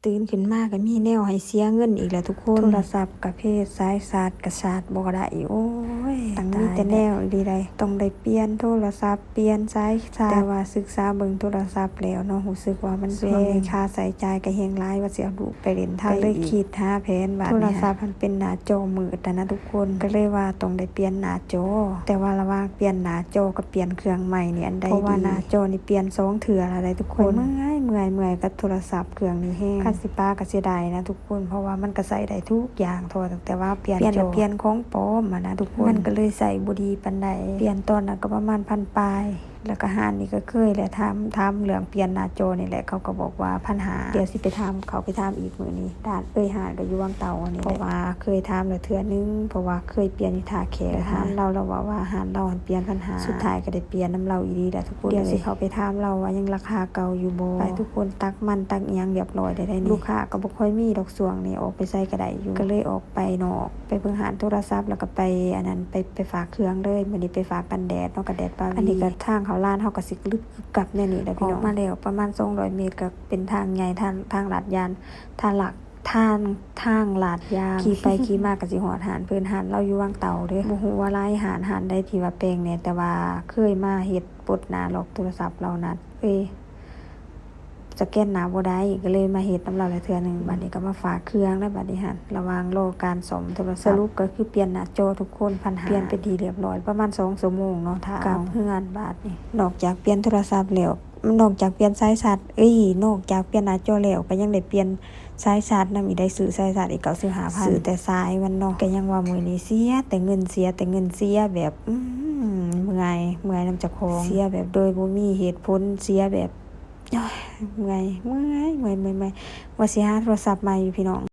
ຕື່ນຂຶ້ນມາກໍມີແນວໃຫ້ເສຍເງິນອີກແລ້ວທຸກຄົນ. ໂທລະສັບກະເພດ, ສາຍຊາດກະຊາດບໍ່ໄດ້. ໂອ້ຍ ຕັ້ງມີແຕ່ແນວອີ່ຫຼີໃດ໋. ຕ້ອງໄດ້ປ່ຽນໂທລະສັບ, ປ່ຽນສາຍຊາດ. ແຕ່ວ່າສຶກສາເບິ່ງໂທລະສັບແລ້ວເນາະ, ຮູ້ສຶກວ່າມັນແພງ, ຄ່າໃຊ້ຈ່າຍກໍແຮງຫຼາຍ, ວ່າຊິເອົາລູກໄປຫຼິ້ນໄທອີກ. ກໍເລີຍຄິດຫາແຜນບາດນີ້, ໂທລະສັບຫັ້ນເປັນໜ້າຈໍມືດຫັ້ນນະທຸກຄົນ. ກໍເລີຍວ່າຕ້ອງໄດ້ປ່ຽນໜ້າຈໍ. ແຕ່ວ່າລະຫວ່າງປ່ຽນໜ້າຈໍກັບປ່ຽນເຄື່ອງໃໝ່ນີ້ ອັນໃດດີ? ເພາະວ່າໜ້າຈໍນີ້ປ່ຽນສອງເທື່ອແລ້ວໃດ໋ທຸກຄົນ. ຂ້ອຍເມື່ອຍ, ເມື່ອຍ, ເມື່ອຍກັບໂທລະສັບເຄື່ອງນີ້ແຮງ. ຄັນຊິປະກໍເສຍດາຍນະທຸກຄົນ, ເພາະວ່າມັນກໍໃຊ້ໄດ້ທຸກຢ່າງ, ເພາະວ່າຕັ້ງແຕ່ວ່າປ່ຽນຈໍ, ປ່ຽນແລ້ວປ່ຽນຂອງປອມຫັ້ນນະທຸກຄົນ. ມັນກໍເລີຍໃຊ້ບໍ່ດີປານໃດ. ປ່ຽນຕອນນັ້ນກໍປະມານພັນປາຍ, ແລ້ວກໍຮ້ານນີ້ກໍເຄີຍແຫຼະ, ຖາມ, ຖາມເລື່ອງປ່ຽນໜ້າຈໍນີ້ແຫຼະ, ເຂົາກໍບອກວ່າພັນຫ້າ. ດຽວຊິໄປຖາມ, ເຂົ້າໄປຖາມອີກມື້ນີ້. ຮ້ານ, ເອີຍ, ຮ້ານກໍຢູ່ວັງເຕົານີ້ແຫຼະ. ເພາະວ່າເຄີຍຖາມແລ້ວເທື່ອໜຶ່ງ, ເພາະວ່າເຄີຍປ່ຽນຢູ່ທ່າແຂກ. ຖາມລາວ, ລາວເວົ້າວ່າຮ້ານລາວຫັ້ນປ່ຽນພັນຫ້າ. ສຸດທ້າຍກໍໄດ້ປ່ຽນນຳລາວອີ່ຫຼີແຫຼະທຸກຄົນ. ດຽວຊິເຂົ້າໄປຖາມລາວວ່າຍັງລາຄາເກົ່າຢູ່ບໍ່. ໄປທຸກຄົນ, ຕັກມັນຕັກອີ່ຫຍັງຮຽບຮ້ອຍແລ້ວໃດ໋ນີ້. ລູກຄ້າກໍບໍ່ຄ່ອຍມີດອກຊ່ວງນີ້, ອອກໄປໃສກໍໄດ້ຢູ່. ກໍເລີຍອອກໄປນອກ, ໄປເບິ່ງຮ້ານໂທລະສັບ, ແລ້ວກໍໄປອັນນັ້ນ, ໄປ, ໄປຝາກເຄື່ອງເລີຍ. ມື້ນີ້ໄປຝາກກັນແດດເນາະ, ກັນແດດປາວີ. ອັນນີ້ກໍທາງເຂົ້າຮ້ານເຮົາກໍຊິລຶບກັບແນວນີ້ແຫຼະພີ່ນ້ອງ. ອອກມາແລ້ວປະມານສອງຮ້ອຍເມດ ກໍເປັນທາງໃຫຍ່, ທາງ, ທາງລາດຍາງ, ທາງລາດ, ທາງ, ທາງລາດຍາງ. ຂີ່ໄປຂີ່ມາກໍຊິຮອດຮ້ານເພິ່ນ. ຮ້ານລາວຢູ່ວັງເຕົາເດ້. ບໍ່ຮູ້ວ່າຫຼາຍຮ້ານ, ຮ້ານໃດທີ່ວ່າແປງແດ່, ແຕ່ວ່າເຄີຍມາເຮັດປົດໜ້າລອກໂທລະສັບລາວນັ້ນ. ເອີຍ ສະແກນໜ້າບໍ່ໄດ້, ກໍເລີຍມາເຮັດນຳລາວແລ້ວເທື່ອໜຶ່ງ. ບາດນີ້ກໍມາຝາກເຄື່ອງແລ້ວບາດນີ້ຫັ້ນ, ລະຫວ່າງລໍການສ້ອມໂທລະສັບ. ສະຫຼຸບກໍຄືປ່ຽນໜ້າຈໍທຸກຄົນ, ພັນຫ້າ. ປ່ຽນໄປທີ່ຮຽບຮ້ອຍ, ປະມານສອງຊົ່ວໂມງເນາະ, ຖ້າເອົາເຮືອນບາດນີ້. ນອກຈາກປ່ຽນໂທລະສັບແລ້ວ, ນອກຈາກປ່ຽນສາຍຊາດ, ເອີຍ, ນອກຈາກປ່ຽນໜ້າຈໍແລ້ວ, ກໍຍັງໄດ້ປ່ຽນສາຍຊາດນຳອີກໄດ໋. ຊື້ສາຍຊາດອີກເກົ້າສິບຫ້າພັນ, ຊື້ແຕ່ສາຍມັນເນາະ. ກໍຍັງວ່າມື້ນີ້ເສຍແຕ່ເງິນ, ເສຍແຕ່ເງິນ, ເສຍແບບ, ອືມ, ເມື່ອຍ, ເມື່ອຍນຳເຈົ້າຂອງ. ເສຍແບບໂດຍບໍ່ມີເຫດຜົນ, ເສຍແບບ ໂອ້ຍ ເມື່ອຍ, ເມື່ອຍ, ເມື່ອຍ, ເມື່ອຍ, ເມື່ອຍ. ວ່າຊິຫາໂທລະສັບໃໝ່ຢູ່ພີ່ນ້ອງ,